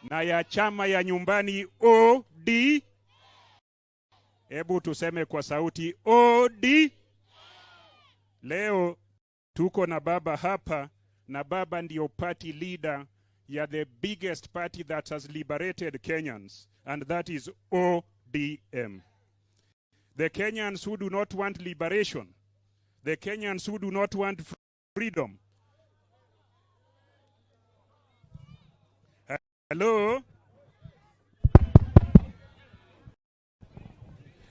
Na ya chama ya nyumbani OD. Hebu tuseme kwa sauti OD. Leo tuko na baba hapa, na baba ndio party leader ya the biggest party that has liberated Kenyans, and that is ODM. The Kenyans who do not want liberation, the Kenyans who do not want freedom. Hello?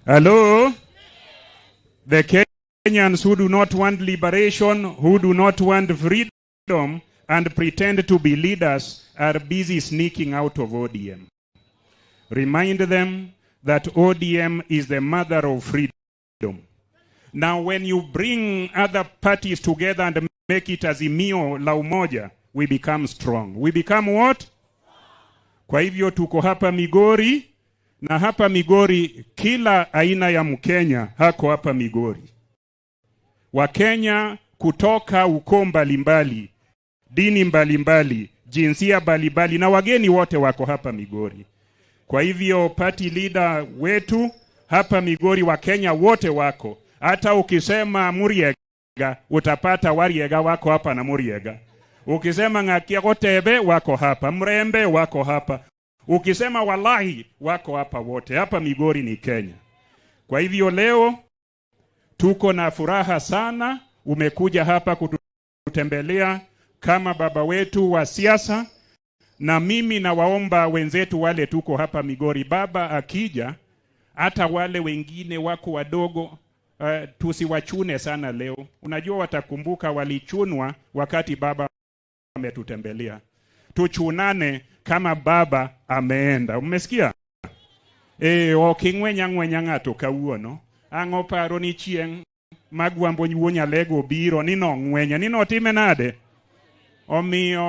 Hello? The Kenyans who do not want liberation, who do not want freedom, and pretend to be leaders are busy sneaking out of ODM. Remind them that ODM is the mother of freedom. Now, when you bring other parties together and make it Azimio la Umoja, we become strong. We become what? Kwa hivyo tuko hapa Migori, na hapa Migori kila aina ya Mkenya hako hapa Migori. Wakenya kutoka ukoo mbalimbali, dini mbalimbali, jinsia mbalimbali na wageni wote wako hapa Migori. Kwa hivyo party leader wetu hapa Migori, Wakenya wote wako. Hata ukisema Muriega utapata Wariega wako hapa na Muriega. Ukisema Ng'akia Gotebe wako hapa, Mrembe wako hapa. Ukisema Walahi wako hapa wote. Hapa Migori ni Kenya. Kwa hivyo leo tuko na furaha sana, umekuja hapa kututembelea kama baba wetu wa siasa, na mimi nawaomba wenzetu wale tuko hapa Migori, baba akija, hata wale wengine wako wadogo tusiwachune sana leo. Unajua watakumbuka walichunwa wakati baba ametutembelea. Tuchunane kama baba ameenda. Umesikia? E, ok ing'wenya ng'wenya ng'ato kawuono. Ang' oparo ni chieng' magwambo wuo Nyalego biro ni nong'wenya ni notime nade? Omiyo